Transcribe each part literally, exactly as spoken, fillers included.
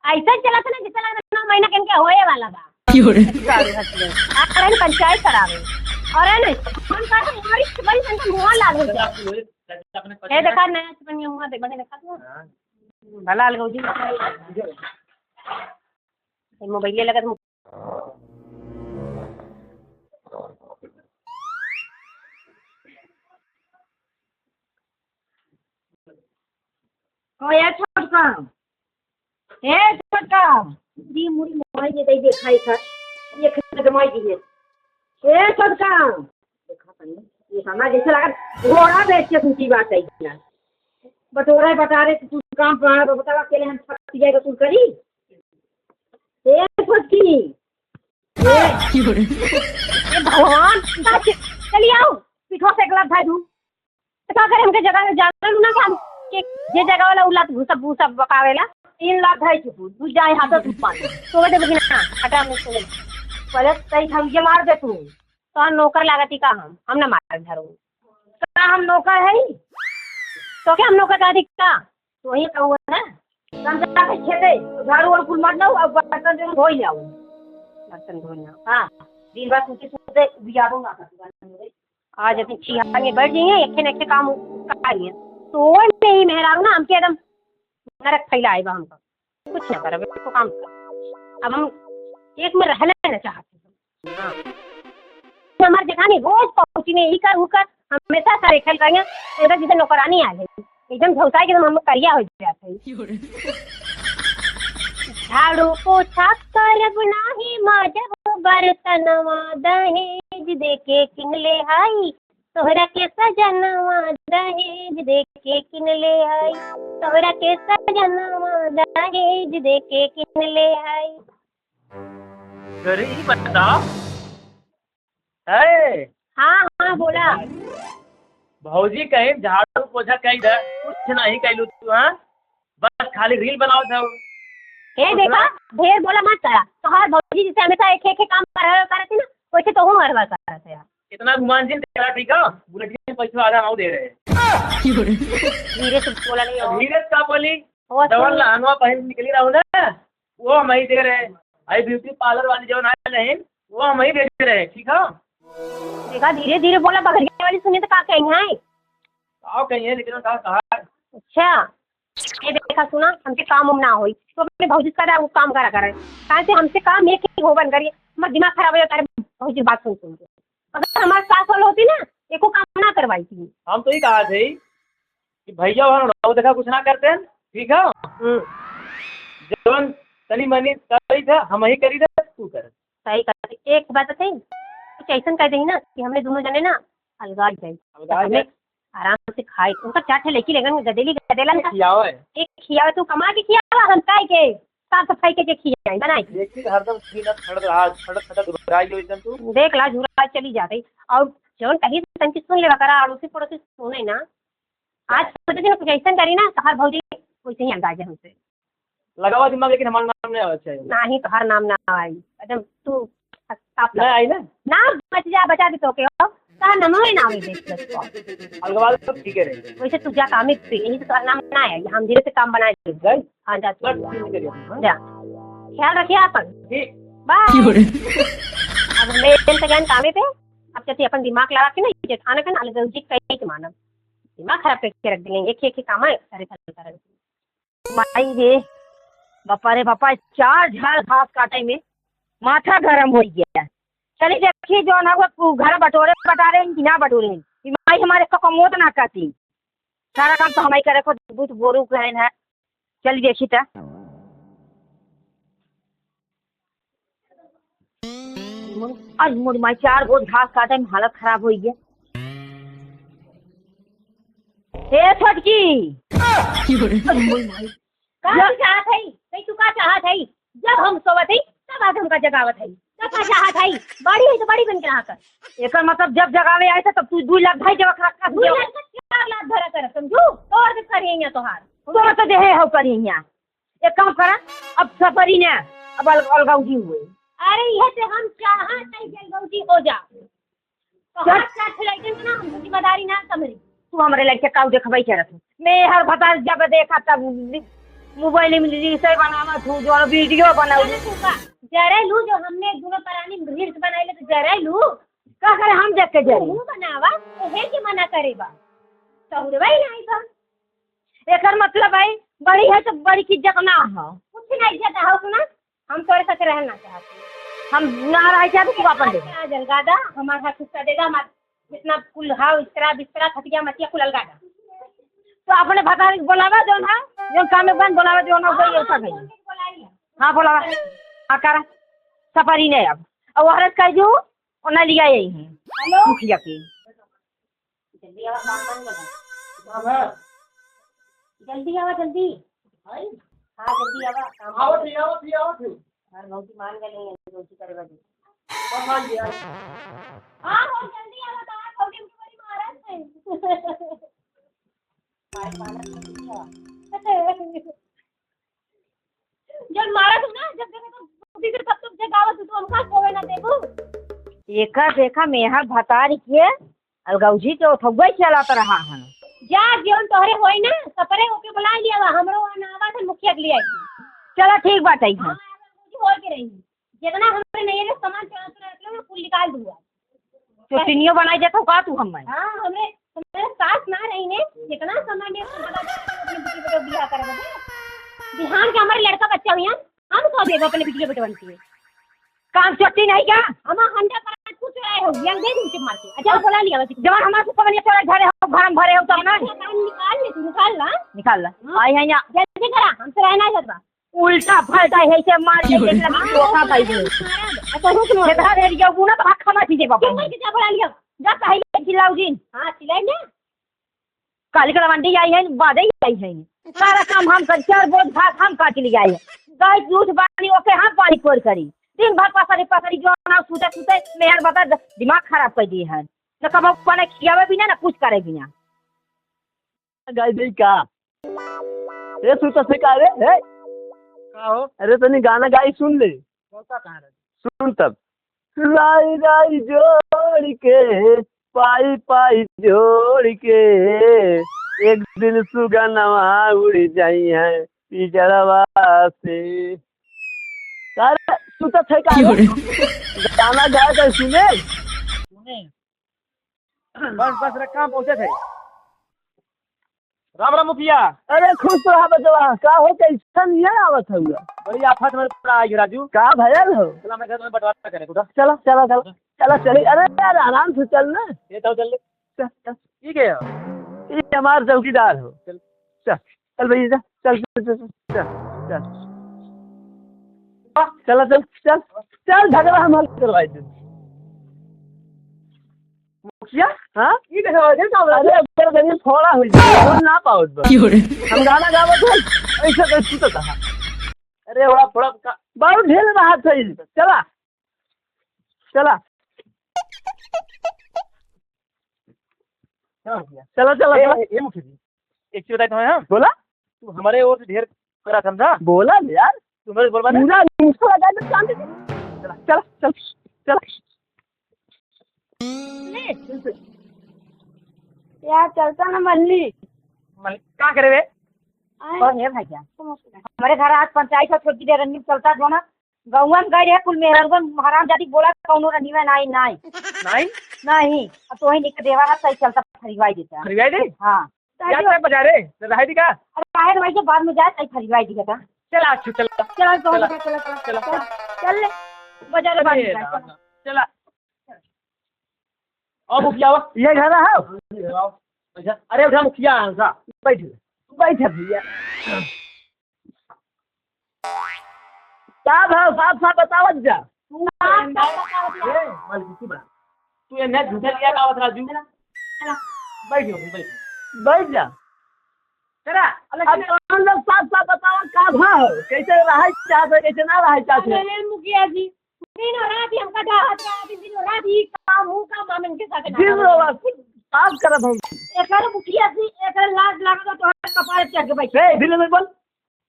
ऐसा चला था ना, जैसे लगा नौ महीना के इनके होए वाला बा। क्यों रे? दारू हंस ले। आ रहे हैं पंचायत करावे। और है ना, हम कहते हैं, हमारी बड़ी संख्या मुआ लागल है। ये देखा नया चुकनिया मुआ देख, बने देखा तू। भला अलगौजी। ये मोबाइल लगा तो ओ ए छोटका, ए छोटका, दी मुड़ी मोबाइल दे दे खाई खा, ये खा जमाई दी है। ए छोटका, देखा तनी, ये हमारा जैसे लगा घोड़ा बेच के सूती बात है ना। बटोरा बटारे तू काम पर तो बता अकेले हम थक जाएगा तू करी। ए छोटकी, ए, ए भगवान, चली आओ, पीठवा से एक लात भाई दू। तो का करे, हमके जगह में जाना ना कि हम के जे जगह वाला उलात घुसा भूसा बकावेला, तीन लात भाई चुपू, तू जाए हाथों तू पानी। तो वो देबे कि ना, हटा मुझसे। पहले सही हम ये मार दे तू। तो नौकर लागत ही का हम, हम ना मार धरो। का हम नौकर है? तो क्या हम नौकर का अधिक का? तो वही कहूँ है ना, हम जाके खेते झाड़ू और कुल मार लाओ, अब बर्तन जरूर धोई ले आओ। बर्तन धोई ले आओ। हाँ, दिन भर सूते सूते बियाबो ना कर। आज अपनी चिहा में बैठ जाइए, एक न एक काम करिए। तो ओए में ही मेहरारू ना हमके एकदम नरक फैलाए बा हमका। कुछ ना करब, एको काम कर। अब हम एक में रहना ना चाहते। हाँ। हमार जेठानी रोज पहुंची में ई कर, ऊ कर, हमेशा करे खेल करिया, एकदम जैसे नौकरानी आ गई, एकदम झौसाई के एकदम हम करिया हो जाते हैं। झाड़ू पोछा करब नाही माजब बर्तनवा, दहेज देके किन ले हाई, तोहरा के सजनवा, दहेज देके किन ले हाई, तोहरा के सजनवा, दहेज देके किन ले हाई। अरे, ई बता, है? हाँ, हाँ, बोला। भौजी कहीं झाड़ू पोछा कहीं दे, कुछ नहीं कइलू तू, हाँ? बस खाली reel बनावत हऊ। ए, देखा, ढेर बोला मत करा। तोहार भौजी जैसे हमेशा एक, एक, एक काम कर, करत है ना, वैसे तोहू हर बार करत है यार। इतना घुमान जिन करा, ठीक है? बुलेटिन में पैसा आधा हम दे रहे हैं। धीरे से बोला नहीं हो। धीरे से का बोली? ओ, जवन सुन। लहंगवा पहन के निकली रहू ना, वो हम ही दे रहे हैं। भाई beauty parlour वाली जवन आए रहे, वो हम ही दे रहे हैं, ठीक है? देखा, धीरे धीरे बोला, बगरिया वाली सुने तो का कही है? का कही है, लेकिन का कहा? अच्छा, ये देखा सुना, हमसे काम उम ना होई, तो अपने भौजी का वो काम करा करे, काहे से हमसे काम एक ही होबन करिए, हमारा दिमाग खराब हो जाता है भौजी बात सुन सुन के। अगर हमारे सास वाला होती ना, एको काम ना करवाई थी। हम तो ये कहा थे कि भैया वहाँ रहो, देखा कुछ ना करते हैं, ठीक है? हम्म। जवन तनी मनी करी थे, हम ही करी थे, तू कर। सही कहत है। एक बात है, कुछ ऐसन कह देही ना कि हमने दोनों जने ना अलगा जाई। अलगा तब हमें जाई। आराम से खाई। उनका चार ठे लड़की लेगन गदेली गदेलन का। खियावे। एक खियावे, तू कमा के खियावा, हम काहे के साफ सफाई के, के खियाई, बनाई के। देखी हरदम सीना फड़ रहा, फड़, फड़ घुराई हो एकदम तू। देख ला, झुरा चली जात है। और जौन कही तनकी सुन लेवा करा, अड़ोसी पड़ोसी सुने ना। आज सोचे थे ना, कुछ ऐसन करी ना, तोहार भौजी वैसे ही अंदाज है हमसे। लगावा दिमाग, लेकिन हमारा नाम नहीं आवा चाहिए। नाही, तोहार नाम ना आई। एकदम तू साफ नहीं लगा। आई ना? ना, बच जा, बचा दे तो के हो। तोहार नाम ही ना आवे देख ले तो। अलगवा दे तो ठीक है रहे। वैसे तू जा काम ही पे, यही तो तोहार नाम ना आई। हम धीरे से काम बनाए दे। गई? हाँ, जा तू। बस ठीक है, हाँ। जा। ख्याल रखिए आपन। ठीक। बाय। क्यों रे? अब हम ले चलते गए कामे पे। अब जैसे अपन दिमाग लगा के ना, ये थाना का ना अलग जी कहीं के मानव। दिमाग खराब करके रख देंगे। एक, एक, एक काम है, सारे सारे सारे। माई रे, बापा रे बापा, चार झाड़ घास काटे में माथा गरम होइ गया। चली देखी जौन है वो घर बटोरे बटारे हैं कि ना बटोरे हैं। ई माई हमारे कमोत ना करती। सारा काम तो हमारी करे को बूत बोरू कहन है। चली देखी त। आज मोर माई चार बोझ घास काटे में हालत खराब होइ गया। ए छोटकी। अरे मोर माई। का या- तू चाहत है? नहीं तू का चाहत है? जब हम सोवत है तब आज हमका जगावत है। तब का चाहत है? बड़ी है तो बड़ी बन के रहा कर। एकर मतलब जब जगावे आए थे तब तू दू लाख भाई जब खा खा दू लाख का चार लाख धरा कर समझू? तोड़ दे करिए यहाँ तोहार। तोड़ तो देहे हो करिए यहाँ। एक काम करा, अब सफरी ना, अब अलग, अलगौजी हुए। अरे, यह तो हम चाहत है कि अलगौजी हो जा। तो चल। हाथ काट के लइकन के ना, हमको जिम्मेदारी ना समझी। तू हमरे लड़के काऊ देखबई करत हो। मेहर भतार जब देखा तब मोबाइल में रील्स बनावत हूँ, जो वीडियो बनाऊ। अरे तू का जरे लू, जो हमने दोनों परानी रील्स बनाई ले तो जरे लू। का करे हम देख के जरे? तू बनावा, तो है कि मना करे बा? तहुरवा ही नहीं बा। एकर मतलब है बड़ी है तो बड़ी की इज्जत ना हो। कुछ ना इज्जत हो सुना, हम तोरे साथ रहना चाहते। हम ना रह चाहते, तू अपन दे। आज अलगा दा, हमार हाथ हिस्सा दे दा, हमार जितना कुल हाव, इस्तरा, बिस्तरा, खटिया, मटिया कुल अलगा दा। तो अपने भतारी के बोलावा जौन है, जौन काम में बन बोलावा जौन है, वही ऐसा कहिए। हाँ, बोलावा। हाँ, करा। सफारी नहीं अब। और औरत कह दू, और ना लिया यही है। हेलो। मुखिया के। जल्दी आवा, काम बन गया। हाँ, हाँ। जल्दी आवा, जल्दी। आई? हाँ, जल्दी आवा, काम आवत बन गया। ही, आवत ही, आवत ही। हमार भौजी मान गए हैं, भौजी करे बजे। बस आ गया। हाँ, हो जल्दी आवा, तो आज भौजी हमको बड़ी मारत है। मारत, मारत है, जब मारा तू ना, जब देखा तो दीदी तब तब जगावत तू, हमका सोवे ना देबू। एका देखा मेहर भतारी के अलगौजी के उठौआ चलत रहा है। जा, जौन तोहरे होई ना, सपरे ओके बुला लिया, हमरो ना आवा था मुखिया के लिए आई। चला ठीक बात है। हाँ, होई के रही। जितना हमरे नहीं है सामान चोरा चोरा रख लो, कुल निकाल दूंगा। तो चुन्नियो बनाई देत हो का तू हमें? हाँ, हमरे, हमरे सास ना रही ने, जितना सामान में अपने बेटी बेटा बियाह कर दे। बिहान के हमारे लड़का बच्चा हुई, हम कह देबो अपने बिटिया बेटवन के। काम चोटी नहीं क्या? हम हंडा पर कुछ रहे हो, यंग दे दूं चुप मार के। अच्छा, बोला लिया बस। जवान हमारे को पवन ये चोरा घरे हो, घर में भरे हो तब ना। काम निकाल ले, तू निकाल ला। निकाल ला। हाँ। आई है यहाँ। जल्दी करा, हमसे रहना है जज्बा। उल्टा फलटा है, ऐसे मार के क्यों रे? एक लम्बा धोखा पाई दे। अच्छा, रुक ना। बेटा रे, ये गुना तो भाग खाना पीछे बाबा। क्यों भाई, क्या बोला लिया? जा पहले चिल्लाओ जी। हाँ, चिल्लाई ना। काली का लवंडी आई है, बादे ही आई है। सारा काम हम कर, चार बोझ भात हम काट लिया है। गाय दूध पानी ओके हम पानी कोर करी। दिन भर पसरी पसरी जो ना सूते सूते मेहर बता द-, दिमाग खराब कर दिए हैं। न कबो बने खियावे बिना, न कुछ करे बिना। गाय दे का? ए, तू तो से का रे? ए? का हो? अरे, तनी गाना गाई सुन ले। कौन सा कहाँ रे? सुन तब। राई राई जोड़ के, पाई पाई जोड़ के, एक दिन सुगनवा उड़ जाई है पिजड़वा से। का रे, तू तो से का रे? गाना गाए तो सुने। सुने। बस, बस रे, काम पहुँचे थे। राम राम मुखिया। अरे खुश रहा बचवा, का हो, कैसन ये आवत हउआ? बड़ी आफत में पड़ा है राजू। का भयल हो? चला, मैं घर में बंटवारा करे, उठा। चला, चला, चला, चला, चली। अरे यार, आराम से चल ना। ये तो चल ले। चल, चल। ठीक है। ये हमार चौकीदार हो। चल। चल, चल भैया, चल, चल, चल, चल, चल, चल। चला, चल, चल, चल, झगड़ा हम हल करवाई दे। मुखिया? हाँ? ई देखा, देखा, अरे, अगर गरीब फोड़ा हो जाए, बोल ना पावत बा। क्यों रे? हम गाना गावत है, ऐसा कर तू तो कहा। अरे, ओड़ा फोड़ा का बहुत ढेर रहा था, चला, चला। चला, चला, ए, चला। ए, ए, मुखिया जी, एक चीज बताई तुम्हें, हाँ? बोला। तू हमारे ओर से ढेर करा समझा? बोला ले यार। तू हमारे बोलबा ना? पूरा मुंह लगा दे, शांति से। चला, चला, चला, चला। ले। यार, चलता ना मल्ली। मल-, का करे बे? आए। कौन है भैया? हमारे घर आज पंचायत है, छोटी देर रंगीन चलता जो ना। गौवा में गए रहे, कुल मेहररुआ हरामजादी बोला, कौनो रनिया नाई, नाई। नाई? नाई। अब तो वही निक देवा है, सही चलता फरिवाई देता। फरिवाई दे? हाँ। जाते बाजारे, तो रहाई दी का? अरे काहे रहाई के बाद में जाए, सही फरिवाई दी का। चला, अच्छू, चला। चला, चला, चला, चला, चला। चला। चल, चल ले, बाजारे बाद में अरे जाए, राम, चला। चला। आओ मुखिया, आओ। ये घर है? अच्छा, अरे उठा मुखिया, उठा। बैठ, बैठ भैया। का भाव साफ साफ बतावत जा। साफ साफ बतावत जा। ए, मलकिसी बा। तू एन्ने झूठे लिया का आवत राजू? चला, चला। बैठ जाओ, बैठ। बैठ जा। चला, अलग अब से। तोहन लोग साफ साफ बतावा का भाव, कैसे रहे चाहत है, कैसे ना रहे चाहत है। अरे मुखिया जी, दिन और रात ही हमका डाहत रहा, दिन और रात ही काम, हूँ काम, हम इनके साथ ना दिन करब। और रात साफ करब हम। एकर मुखिया जी, एकर लाज लागत तो तोहर कपार चढ़ के बैठ। ए, धीरे से बोल।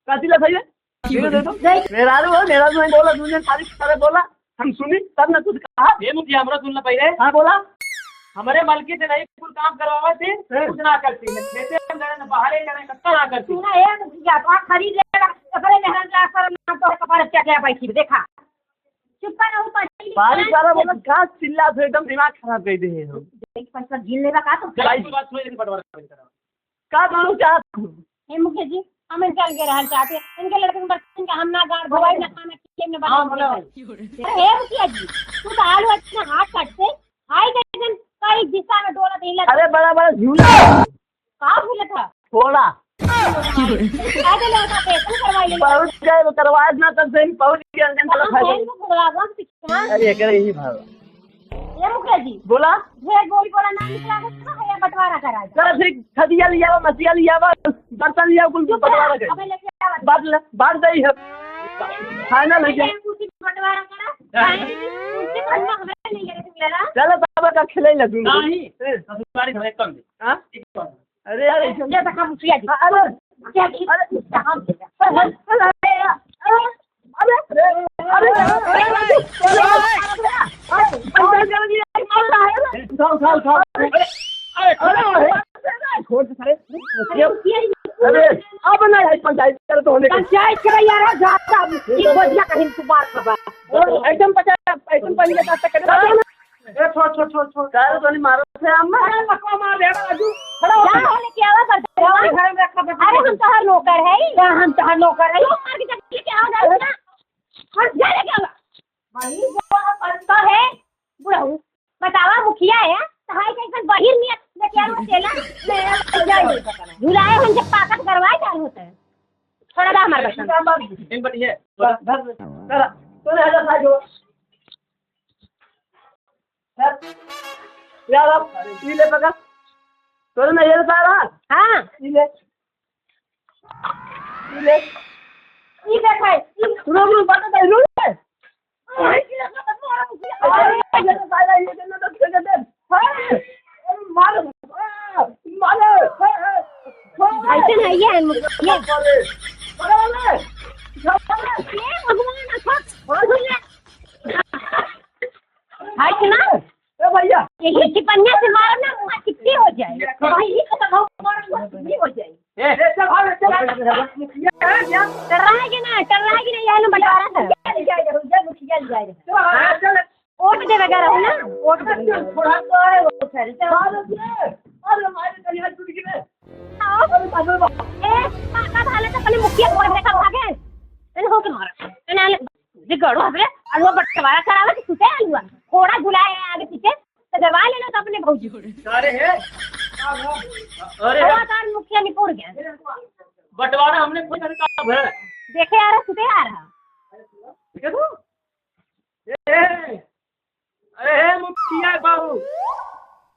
काची ला खाइए? धीरे से बोल। मेहरारू हो, मेहरारू नहीं बोला, दूसरे तारीफ करे बोला, हम सुनी, तब ना कुछ कहा। ए मुखिया, हमरा सुन ला पहले। हाँ, बोला। हमरे मलकिन से नहीं कुल काम करवावत ही, हैं? कुछ ना करती, न खेते में करे, न बाहरे करे, कत्ता ना करती। सुना, ए मुखिया, तो खरीद लेगा, ओकरे मेहरारू ला कर ना तो कपार क्या क्या बैठी, देखा। चुप कर, रहू, पढ़ी लिखी पानी ना। सारा बोला, का चिल्ला, फिर एकदम दिमाग खराब कर दे हो। देख, पैसा गिन लेगा का तो? चल, भाई, कोई बात सुन, यदि बंटवारा करेंगे, करा। का करूँ, चाहत हूँ? हे मुखिया जी, हम इनके अलगे रहल चाहते हैं। इनके लड़के में बच्चन का हम ना गाड़ धोवाई, ना खाना खिलाई, ना हाँ, बनाई बोला। अरे हे मुखिया जी, तू तो आलू इतना हाथ काटते, आई जैसन कई दिशा में डोला दे लगा। अरे बड़ा बड़ा झूला। का झूला था? थोड़ा। आ दे लड़का ऑपरेशन करवाई ले। पहुंच गए, वो करवाए ना, तब से ही पहुंच गए, अंकल कहाँ साहब। है इनको बुढ़वा, कौन सी कहाँ? अरे, एकरे ही भाव। ये मुखिया जी। बोला। ढेर बोल बोला ना निकला, तो है या बंटवारा करा दे। चलो ठीक, खदिया लिया, मसिया लिया, बर्तन लिया, कुल चुप रहा, बंटवारा कर। अबे लेके आवा। बांट ले, बांट दे ही है। फाइनल है क्या? कुर्सी बंटवारा करा। हाँ। कुर्सी बंटवारा हमें नहीं लेके मिलेगा। चलो, बाबा का खिलाई ले दूंगा। नहीं, हैं? ससुरारी घर एक कम दे। हाँ? एक कम दे। अरे यार, ऐसे ये तो हम किया जी। अरे, क्या जी? अरे, हम अरे, अरे, अरे, अरे, अरे, अरे, अरे, उठाओ, उठाओ, उठाओ। अरे, अरे, अरे, छोड़ दे सारे। अरे, अब ना है पंचायत, चल तो होने दे। पंचायत करे यार, जाता अब की बजिया कहीं तू बात बाबा। एकदम पचास, एकदम पंचायत तक करे। ए, छोड़, छोड़, छोड़, छोड़। काहे तोनी मारत है अम्मा? अरे, लकवा मार दे, राजू। खड़ा हो। क्या हो लेके आवा कर दे? घर में रखा, अरे, हम तोहर नौकर है। क्या हम तोहर नौकर है? क्यों मार के जब लेके आवा जाए ना? हट जा लेके आवा। भाई, वो करता है, बुढ़ऊ। बतावा, मुखिया है, तहाई कैसन बहिर नियत लेके आवा चेला? ले, ले, ले। झुलाए हम जब पाकत करवाए चालू होता है। थोड़ा दा हमारे बच्चा। इन बढ़िया। बस, बस, चला, तोरे हजार भाई जो। यार, अब ई ले पकड़। तोरे ना ये सारा? हाँ। ई ले। ई ले। ई देख भाई, ई रुक, रुक, बता दे, रुक। अरे, ये तो सारा, ये तो ना दस के दे। हाँ। अरे, मार, मार, मार। ऐसे नहीं है, ये। अरे, अरे, अरे। ये भगवान, अच्छा, भगवान। हाय सुना? ए भैया। यही चिपनिया से मारो ना, मुँह चिपटी हो जाए। भाई, ये तो बहुत मारो, मुँह चिपटी हो जाए। ए, ए, चल, भाग, चल, भाग। ये है क्या? टर्राएगी ना, टर्राएगी ना, ये लो बंटवारा था। ले जाए, ले जाए, ले जाए। चल, हाँ, चल। वोट देवे का रहो ना, वोट देवे। थोड़ा तो है वो, सर। चल। अरे, अरे, मारे कन्या टूट गई रे। आओ। अरे, बाप रे बाप। ए, पापा भाले तो अपने मुखिया को देखा भागे। मैंने होके मारा। मैंने जे गड़ो हवे, अलुआ बंटवारा करावे कि सुते अलुआ। थोड़ा गुलाए आगे पीछे, तो दबा लेना तो अपने भौजी। अरे हे, अरे हे। हवादार मुखिया निपुर गया। बंटवारा हमने खुद कहा है। देखे आ रहा, सुते आ रहा। देखे तू? ए, अरे हे मुखिया बाबू।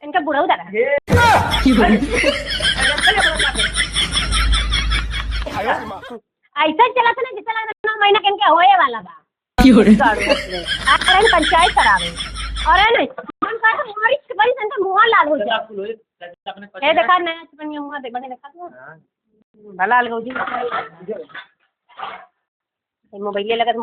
इनका बुढ़ऊ दादा। हे। ऐसा चला था ना, जैसे लगा नौ महीना के इनके होए वाला बा। क्यों रे? अरे पंचायत करावे। अरे नहीं, हम कहा तो मारी के बड़ी संख्या मुँह लाल हो जाए। ए देखा नया चिपनिया मुँह दे, बने देखा तू। भला अलगौजी। ये मोबाइल लगा तो